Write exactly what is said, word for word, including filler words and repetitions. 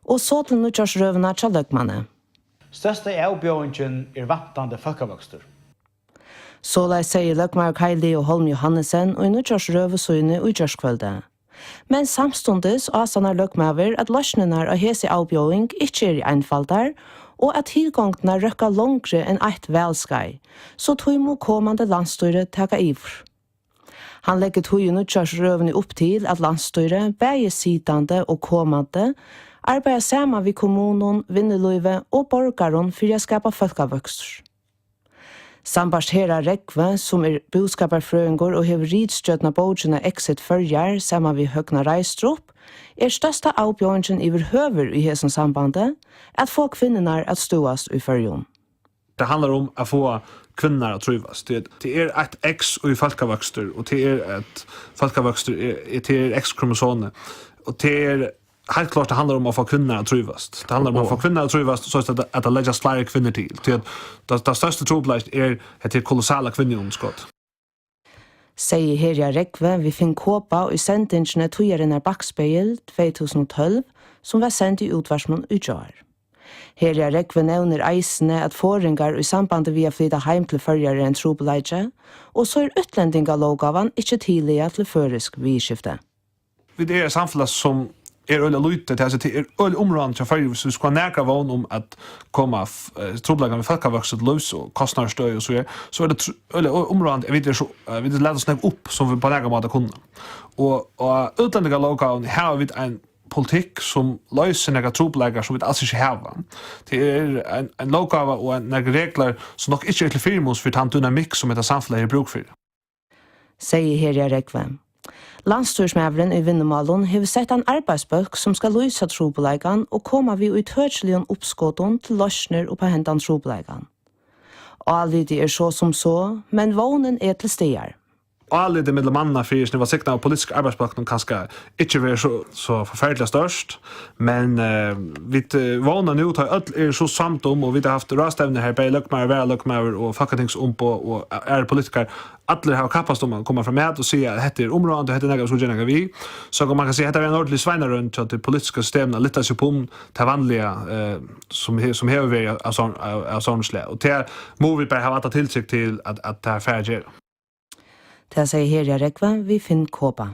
Og so til nýggjársrøðuna hjá løgmanni. Størsta avbjóðingin er vantandi fólkavøkstur. Soleiðis segði løgmaður Kaj Leo Holm Johannesen í nýggjársrøðu síni í gjárkvøldið. Men samstundis ásannar løgmaður, at loysnirnar á hesi avbjóðing ikki eru einfaldar, og at tilgongdirnar røkka longri enn eitt valskeið, so tí má komandi landsstýri taka yvir. Hann leggur tí í nýggjársrøðuni upp til, at landsstýrið, bæði sitandi og komandi, arbeiðir saman við kommunum, vinnulívi og borgarum fyri at skapa fólkavøkstur. Sambært Hera Rógvi, sum er búskaparfrøðingur og hevur ritstjórnað bókina Exit Føroyar saman við Høgna Reistrup, er størsta avbjóðingin yvirhøvur í hesum sambandi at fáa kvinnurnar at stúast í Føroyum. Tað handlar um at fáa kvinnurnar at trívast. Tað, tað er eitt X í fólkavøkstur, og tað er eitt fólkavøkstur, er, er, tað er X-kromosomi. Og tað er heilt klárt, tað handlar um at fáa kvinnurnar at trívast. Tað handlar um at fáa kvinnurnar at trívast, so at, at tað leggjast fleiri kvinnur til. Tí at tað, tað størsta trupulleikin er, at tað er kolossala kvinnuundirskot. Segði Hera Rógvi við Finn Kaabe í sendingini Tíðarinnar Bakspegil tvey túsund og tólv, sum var send í útvarpinum í gjár. Hera Rógvi nevnir eisini, at forðingar í sambandi við at flyta heim til Føroyar er ein trupulleiki, og so er útlendingalóggávan ikki tillagað til føroysk viðurskifti. Vit eru eitt samfelag, sum er øgiliga lítið, tað, altso, tað er øgiliga umráðandi hjá Føroyum, viss vit skulu hava nakra vón um at koma f-, eh, trupulleikan við fólkavøkstri til lívs og kostnaðarstøði og so víðari, so er tað tr-, øgiliga umráðandi, at vit eru so, eh, vit lata so nógv upp, sum vit á nakran máta kunnu. Og, og útlendingalóggávan hava vit ein politikk, sum loysir nakrar trupulleikar, sum vit als ikki hava. Tað er ein, ein lóggáva og ein, nakrar reglur, sum nokk ikki er til fyrimuns fyri tann dynamikk, sum hetta samfelagið hevur brúk fyri. Segði Hera Rógvi. Landsstýrismaðurin í vinnumálum hevur sett ein arbeiðsbólk, sum skal lýsa trupulleikan og koma við ítøkiligum uppskotum til loysnir upp á hendan trupulleikan. Álitið er so sum so, men vónin er til staðar. Álitið millum manna fyri, sum var signað av politiska arbeiðsbólkinum, kanska ikki verður so, so forferdiliga stórt, men, eh, vit, eh, vóna nú, tá øll eru so samd um, og vit hava havt ráðstevnu har bæði løgmaður, varaløgmaður og fólkatingsumboð og aðrir politikarar, allir hava kappast um at koma fram at og siga, at hetta er umráðandi, og hetta er nakað, vit skulu gera nakað við. So man kann siga, at hetta er ein ordentlig sveinaroynd hjá tí politiska systeminum at lyfta seg upp um tað vanliga, eh, sum he-, sum hevur verið av, av, av sovorðnum slag. Og tað mugu vit bara hava alla tiltrúgv til, at, at tað fer at gera. Tað segði Hera Rógvi við Finn Kaabe.